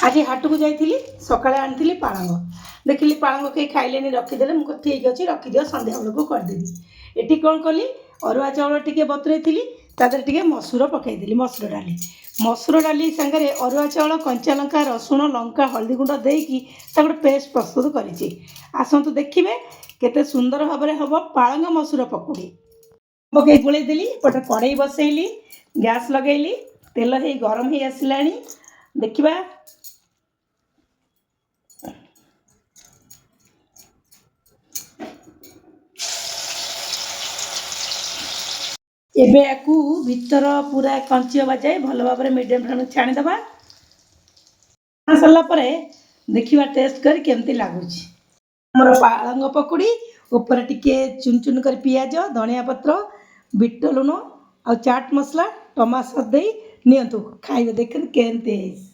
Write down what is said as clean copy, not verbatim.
ଆଜି ହାଟକୁ ଯାଇଥିଲି, ସକାଳେ ଆଣିଥିଲି ପାଳଙ୍ଗ। ଦେଖିଲି ପାଳଙ୍ଗ କେହି ଖାଇଲେନି, ରଖିଦେଲେ। ମୁଁ କହିଲି ଠିକ୍ ଅଛି, ରଖିଦିଅ, ସନ୍ଧ୍ୟାବେଳକୁ କରିଦେବି। ଏଠି କ'ଣ କଲି? ଅରୁଆ ଚାଉଳ ଟିକେ ବତୁରେଇଥିଲି, ତା ଦେହରେ ଟିକେ ମସୁର ପକାଇଦେଲି। ମସୁର ଡାଲି ସାଙ୍ଗରେ ଅରୁଆ ଚାଉଳ, କଞ୍ଚା ଲଙ୍କା, ରସୁଣ, ଲଙ୍କା, ହଳଦୀ ଗୁଣ୍ଡ ଦେଇକି ତାକୁ ଗୋଟେ ପେଷ୍ଟ ପ୍ରସ୍ତୁତ କରିଛି। ଆସନ୍ତୁ ଦେଖିବେ କେତେ ସୁନ୍ଦର ଭାବରେ ହେବ ପାଳଙ୍ଗ ମସୁର ପକୁଡ଼ି। ପକେଇ ଗୋଳେଇ ଦେଲି। ଏପଟେ କଡ଼େଇ ବସେଇଲି, ଗ୍ୟାସ୍ ଲଗେଇଲି, ତେଲ ହେଇ ଗରମ ହେଇ ଆସିଲାଣି। ଦେଖିବା। ଏବେ ୟାକୁ ଭିତର ପୁରା କଞ୍ଚି ହେବା ଯାଏ ଭଲ ଭାବରେ ମିଡ଼ିୟମ୍ ଫ୍ଲେମ୍ ଛାଣିଦେବା। ସରିଲା ପରେ ଦେଖିବା ଟେଷ୍ଟ କରି କେମିତି ଲାଗୁଛି ଆମର ପାଳଙ୍ଗ ପକୁଡ଼ି। ଉପରେ ଟିକେ ଚୁନ ଚୁନ କରି ପିଆଜ, ଧନିଆ ପତ୍ର, ବିଟ ଲୁଣ ଆଉ ଚାଟ୍ ମସଲା, ଟମାଟୋ ସସ୍ ଦେଇ ନିଅନ୍ତୁ, ଖାଇବେ, ଦେଖନ୍ତୁ କେମିତି ହେଇଛି।